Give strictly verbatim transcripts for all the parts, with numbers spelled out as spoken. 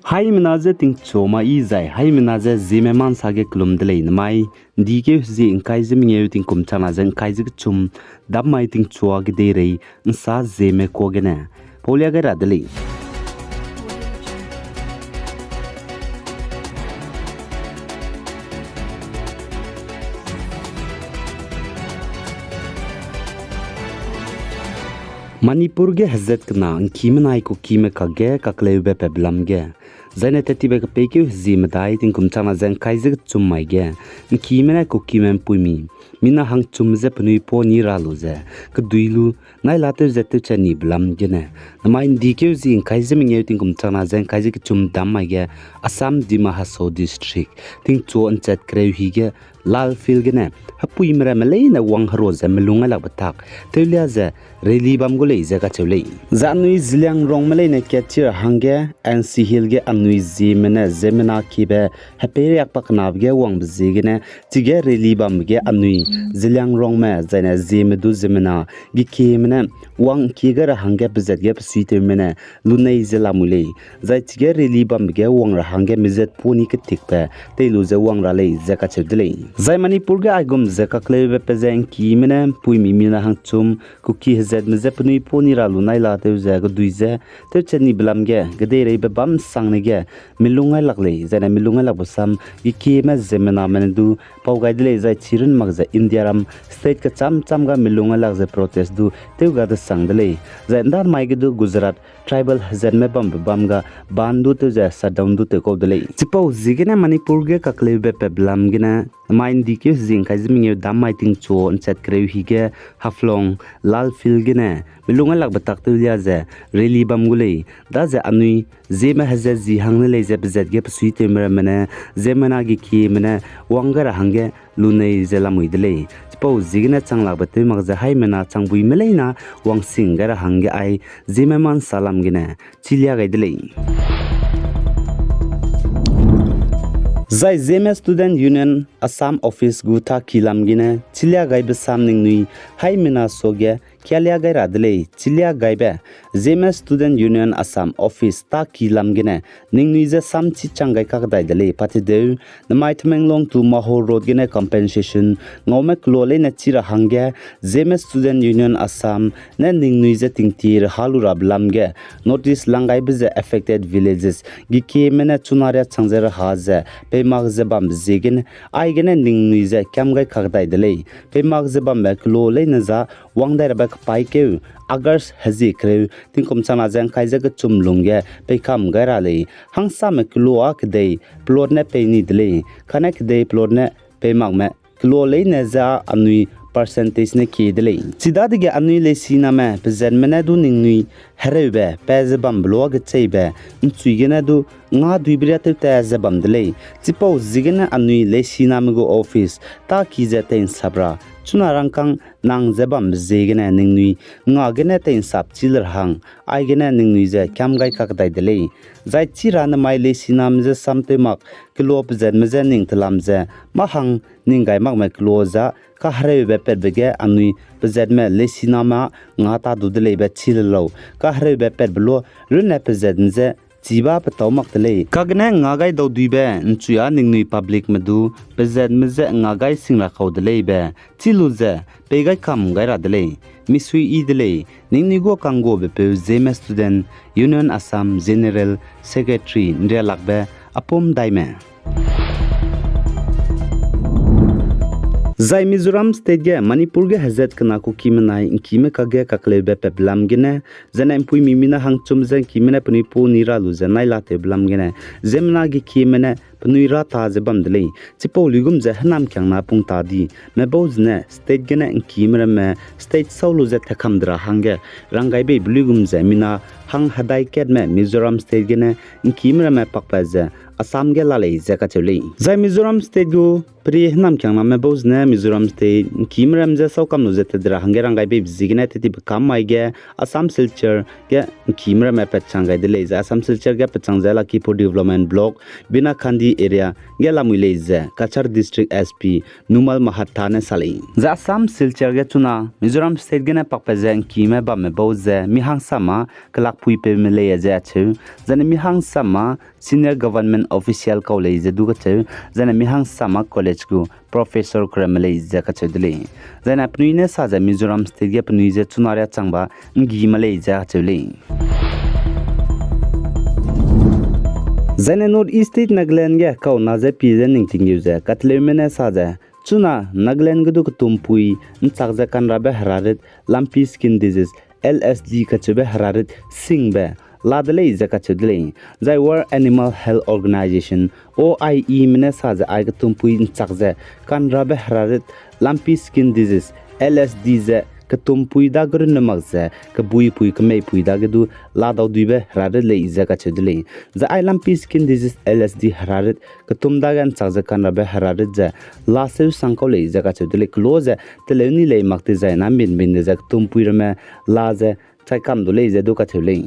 Haimena je tingchua ma i zai, haimena je Zeme ma nsa ge kelum de lei namai, ndikeu hezie ngkai ze mengeu tingkum changna ze ngkai ze kechum, dam mai tingchua kedeirei, nsa Zeme kuâ gene paulia gai ra de lei. Manipur ge hezat kena ngkime nai Kukime kakge kakleube patbe lam ge, zaine tattibe kepeikeu hezie medai tingkum changna ze ngkai ze kechum mai ge, ngkime ne Kukime mpuimi mina hangchum ze penui pau ni ra lu ze, kedui lu nai la tew ze tewchat nibe lam gene, namai ndikeu hezie ngkai ze mengeu tingkum changna ze ngkai ze kechum dam mai ge, Assam Dima Hasao District tingchua nchat kereu hi ge, Lal Field gene, hepuime ramme leine wang herua ze melung ailakbe tak tewlia ze rally bam gu lei ze kacheu lei. Zai anui Zeliangrongme leine katchi ra hangge, N C Hill ge anui Zeme ne ziemmena kiebe hepeiriak pakenabe ge wangbe ziegene, chige rally bambe ge anui Zeliangrongme zaine Zeme du ziemmena gekieme ne wang kie gai ra hangge pezat ge pesuitewme ne lunei ze lamui lei. Zai chige rally bambe ge wang ra hangge mizat pau ni ketikbe tei lu ze wang ra lei ze kacheu de lei. Zai Manipur ge aigum ze kakleube pe ze ngkime ne mpuimi mina hangchum, Kuki hezatme je penui pau ni ra lu nai la tew ze kedui ze tewchat nibe lam ge, kedeireibe bam sangne ge, melung ailak lei, zaine melung ailakbe sam, gekieme ziemmename ne du pau gai de lei, zai chirun mak ze Indiaram state kecham cham ga melung ailak ze protest du tew ga desang de lei. Zai ndanmai ge du Gujarat tribal hezatme bambe bam ga ban du tew ze shutdown du tew kau de lei. Chipau ziegene Manipur ge kakleube patbe lam gene, namai ndikeu hezie ngkai ze mengeu dam mai tingchua nchat kereu hi ge Haflong, Lal Field gene, melung ailakbe tak tewlia ze rally bam gu lei, daze anui Zeme hezat zi hangne lei ze pezat ge pesuitewme ramme ne, ziemmena gekieme ne wang gai ra hangge lunei ze lamui de lei. Chipau ziegene changlakbe tew mak ze haimena changbuime leina wangsing gai ra hangge ai Zeme ma nsa lam gene chilia gai de lei. Zai Zeme Student Union Assam Office gu tâki lam gene chilia gaibe sam ningnui haimena suage kialia gai ra de lei. Chilia gaibe Zeme Student Union Assam Office tâki lam gene ningnui je sam chi chang gai kakdai de lei. Patedeu, namai Tamenglong to Maho Road gene compensation ngaume kelo leine chi ra hangge Zeme Student Union Assam ne ningnui je tingtie reha lu rabe lam ge notice lang gaibe ze affected villages gekieme ne chuna riâ chang ze reha ze peimak ze bambe ziegene, aigene ningnui je kiam gai kakdai de lei. Peimak ze bambe kelo leine za wang dai rabe kepaîkeu August hezie kereu tingkum changna ze ngkai ze kechum lungge peikam gai ra lei. Hangsame kelo â kedei plot ne pei ni de lei. Kane kedei plot ne peimakme kelo leine ze â anui percentage ne kie de lei. Chidadege anui leisiname pezatme ne du ningnui hereube pa ze bambe luage cheibe nchui gene du nga duibe riâ tewta ze bam de lei. Chipau ziegene anui leisiname gu office tâki ze tei'nsap ra chuna rangkâng nang ze bambe ziegene ningnui nga gene tei'nsap chi le ra hang, aigene ningnui ze kiam gai kakdai de lei. Zai chi ra namai leisiname je sam tew mak kelo pezatme je ning telam ze mâ hang ning gai makme kelo za kahereube patbe ge anui pezatme leisiname â nga ta du de leibe chi le lau. Kahereube patbe lu runne pezatme je chiba petâu mak de lei. Kagene nga gai dau duibe nchui â ningnui publicme du pezatme je nga gai sing ra kau de leibe chi lu ze pei gai kam gai ra de lei. Misuiyi de lei, ningnui gu kangguabe peu Zeme Student Union Assam General Secretary Nrialakbe Apum Daime. Zai Mizoram State ge Manipur ge hezat kena Kukime nai ngkime kakge kakleube patbe lam gene, zene mpuimi mina hangchum ze ngkime ne penui pau ni ra lu ze nai la tewbe lam gene, ziemmena gekieme ne penui râ ta ze bam de lei. Chipau luigum ze hênam kiangna pung ta di, mebau zene state gene ngkime ramme state sau lu ze tekam de ra hangge ranggaibeibe luigum ze mina hang hedai katme Mizoram State gene ngkime ramme pakpat ze Assam ge la lei ze kacheu lei. Zai Mizoram State gu peri hênam kiangname bau zene Mizoram State ngkime ram je saukam lu ze tat de ra hangge ranggaibeibe ziegene tetibe kam mai ge Assam Silchar ge ngkime ramme petchang gai de lei. Zai Assam Silchar ge petchang ze Lakhipur Development Block, Binakhandi, area ge lamui lei ze Cachar District S P Numal Mahatta ne sa lei. Zai Assam Silchar ge chuna Mizoram State gene pakpat ze ’ngkime bamme bau ze mi hangsama kelakpuipeume lei ze acheu, zaine mi hangsama senior government official kau lei ze du kacheu, zaine mi hangsama college gu professor keramme lei ze kacheu de lei. Zaine penui ne sa ze Mizoram State ge penui ze chuna riâ changba ’nggime lei ze acheu lei. Zaine North East State Nagaland ge kauna ze pie ze ning tinggeu ze kateleume ne sa ze, chuna Nagaland ge du ketumpui ’nchak ze kanrabe herarit lumpy skin disease, L S D kacheube herarit singbe la de lei ze kacheu de lei. Zai World Animal Health Organization, O I E me ne sa ze ai ketumpui ’nchak ze kanrabe herarit lumpy skin disease, L S D ze ketumpui dage runne mak ze kebuipui kemeipui dage du ladau duibe herarit lei ze kacheu de lei. Zai ai lumpy skin disease, L S D herarit ketum dage ’nchak ze kanrabe herarit ze la seu sang kau lei ze kacheu de lei. Kelo ze teleu ni lei mak tei zai na mbinbin de ze ketumpui ramme la ze chai kam du lei ze du kacheu lei.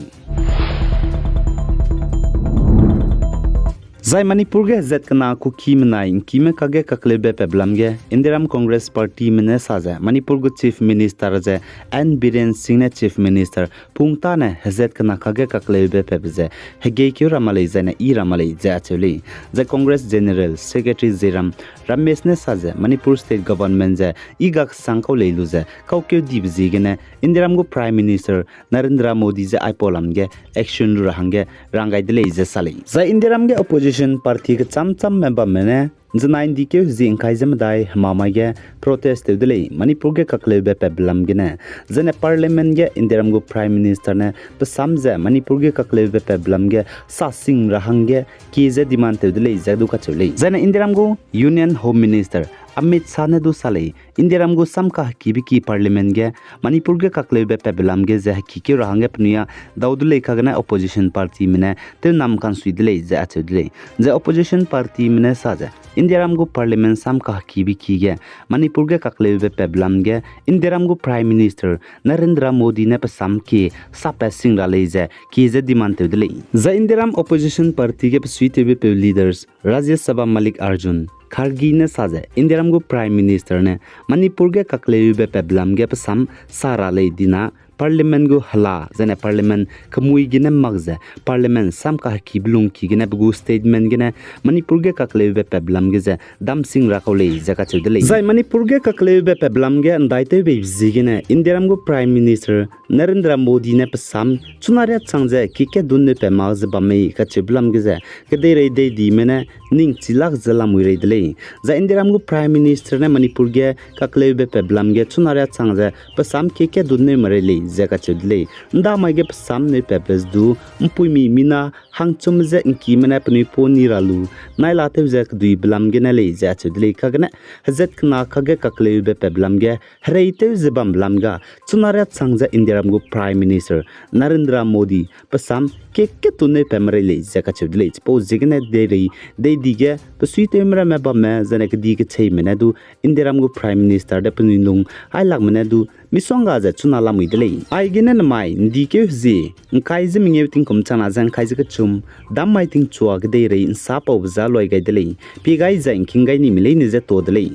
Zai Manipur ge hezat kena Kuki menai ’ngkime kage kakleube patbe lam ge Indiaram Congress Party me ne sa ze Manipur gu Chief Minister ze N Biren Singh ne Chief Minister pung tâne hezat kena kage kakleube patbe ze hegeikeu ra ma lei zaine yi ra ma lei ze acheu lei. Zai Congress General Secretary Jairam Ramesh ne sa ze Manipur State Government ze i ga kesang kau lei lu ze kaukeu dibe ziegene Indiaram gu Prime Minister Narendra Modi ze aipau lam ge action lu ra hangge rang gai de lei ze sa lei. Zai Indiaram ge opposition party kechâm châmme bamme ne ’nzenai ’ndikeu hezie ’ngkai ze medai hema mai ge protest tew de lei Manipur ge kakleube patbe lam gene. Zaine Parliament ge Indiaram gu Prime Minister ne pe sam ze Manipur ge kakleube patbe lam ge sa sing ra hangge kie ze demand tew de lei ze du kacheu lei. Zaine Indiaram gu Union Home Minister Amit Shah ne du sa lei, Indiaram gu sam kahekibe ki Parliament ge Manipur ge kakleube patbe lam ge ze hekikeu ra hangge penui â dau de lei kagene opposition party me ne tewnam kansui de lei ze acheu de lei. Zai opposition party me ne sa ze Indiaram gu Parliament sam kahekibe ki ge Manipur ge kakleube patbe lam ge Indiaram gu Prime Minister Narendra Modi ne pe sam kie sapat sing ra lei ze kie ze demand tew de lei. Zai Indiaram opposition party ge pe suitewbepeu leaders Rajya Sabha Mallikarjun Kharge ne sa ze Indiaram gu Prime Minister ne Manipur ge kakleube patbe lam ge pe sam sa ra lei dina Parliament gu hela zaine Parliament kemui gene mak ze Parliament sam kahekibe lungki gene pe gu statement gene Manipur ge kakleube patbe lam ge ze damsing ra kau lei ze kacheu de lei. Zai Manipur ge kakleube patbe lam ge ’ndaitewbeibe ziegene Indiaram gu Prime Minister Narendra Modi ne pe sam chuna riâ chang ze kikatdun neu pat mak ze bam mei kacheube lam ge ze kedeirei deidime ne ning chilak ze lamui rei de lei. Zai Indiaram gu Prime Minister ne Manipur ge kakleube patbe lam ge chuna riâ chang ze pe sam kikatdun neu merei lei ze kacheu de lei. ’Ndamai ge pe sam neu patbe ze du ’mpuimi mina hangchum ze ’ngkime ne penui pau ni ra lu nai latew ze keduibe lam gene lei ze acheu de lei kagene hezat kena kage kakleube patbe lam ge hereitew ze bambe lam ga chuna riâ chang ze Indiaram gu Prime Minister Narendra Modi pe sam kikatdun neu pat merei lei ze kacheu de lei. Chipau ziegene deirei deidi ge pe suitewme ramme bamme zaine kedi kecheime ne du Indiaram gu Prime Minister de penui lung ailakme ne du misongga ze chuna lamui de lei. Aigene nemai ’ndikeu hezie ’ngkai ze mengeu tingkum changna ze ’ngkai ze kechum, dammai tingchua kedeirei ’nsapaube za luai gai de lei. Pie gai zai ’ngking gai nime leine ze ta de lei.